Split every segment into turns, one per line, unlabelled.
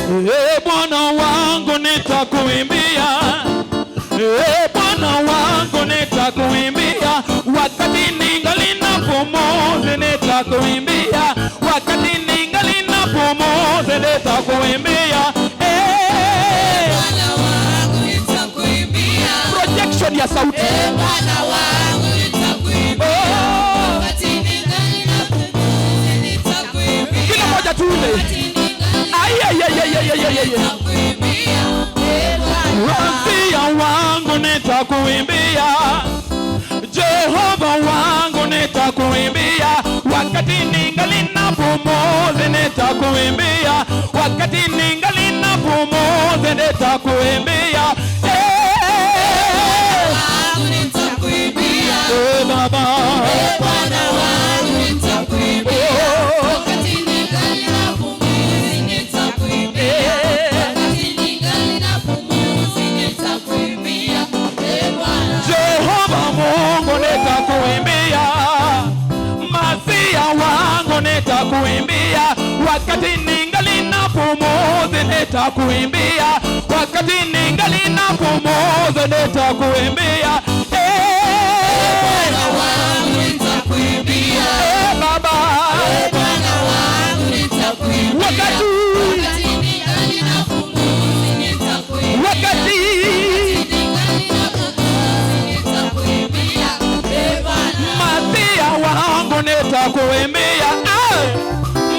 E Bwana wangu, nitakuimbia. E Bwana wangu, nitakuimbia wakati ningali na pumuzi, nitakuimbia wakati ningali na pumuzi, nitakuimbia. Eh,
Bwana wangu, nitakuimbia.
Projection ya sauti.
Ee Bwana wangu, nitakuimbia.
Oh,
Wakati ningali na pumuzi, nitakuimbia.
Kila moja tuimbe.
Wakati ningali
Ai, ai, ai, ai, ai, ai, ai, ai.
nitakuimbia. Ee Bwana.
Masia wangu, nitakuimbia, Jehova wangu, nitakuimbia wakati ningali na pumuzi, nitakuimbia wakati ningali na pumuzi, nitakuimbia. Eh,
Wangu, nitakuimbia.
eh, Baba.
Ee Bwana wangu, nitakuimbia.
Oh,
Wakati ningali na pumuzi, nitakuimbia.
eh.
Wakati ningali na pumuzi, nitakuimbia. Ee Bwana.
Jehova Mungu, nitakuimbia, Masia wangu, nitakuimbia wakati ningali na pumuzi, nitakuimbia wakati ningali na pumuzi, nitakuimbia. Eh,
Bwana wangu, nitakuimbia.
Eh, Baba.
Ee Bwana wangu, nitakuimbia.
Wakati
Wakati ningali na pumuzi, nitakuimbia.
Wakati
Wakati ningali na pumuzi, nitakuimbia. Ee Bwana.
Masia wangu, nitakuimbia. Ah!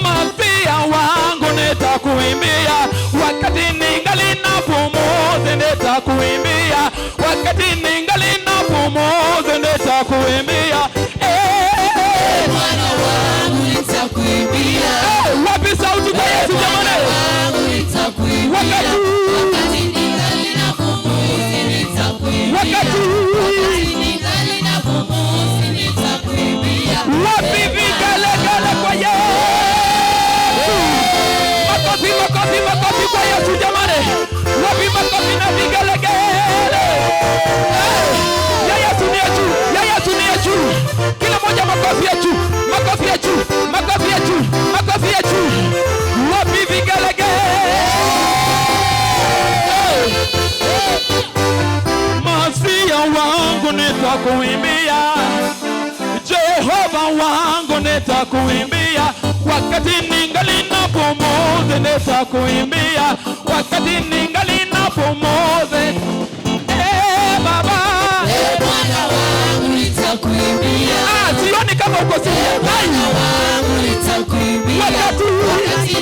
Masia wangu, nitakuimbia wakati ningali na pumuzi, nitakuimbia wakati ningali na pumuzi, nitakuimbia. Eh,
Bwana wangu, nitakuimbia.
Eh, wapi sauti kwa Yesu, jamani?
Wangu, nitakuimbia.
Wakati
Wakati ningali na pumuzi, nitakuimbia.
Wakati
Wakati ningali na pumuzi, nitakuimbia.
Wapi vigelegele kwa Yesu? Makofi, makofi, makofi kwa Yesu, jamani! Wapi makofi na vigelegele? Eh, ya Yesu ni ya juu, ya Yesu ni ya juu. Kila moja makofi ya juu, makofi ya juu, makofi ya juu, makofi ya juu. Wapi vigelegele? Eh. Masia wangu, nitakuimbia, Jehova wangu, nitakuimbia wakati ningali na pumuzi, nitakuimbia wakati ningali na pumuzi. Eh, Baba.
Ee Bwana wangu, nitakuimbia.
Ah, sioni kama uko serious. Ai,
Bwana wangu, nitakuimbia.
Wakati
Wakati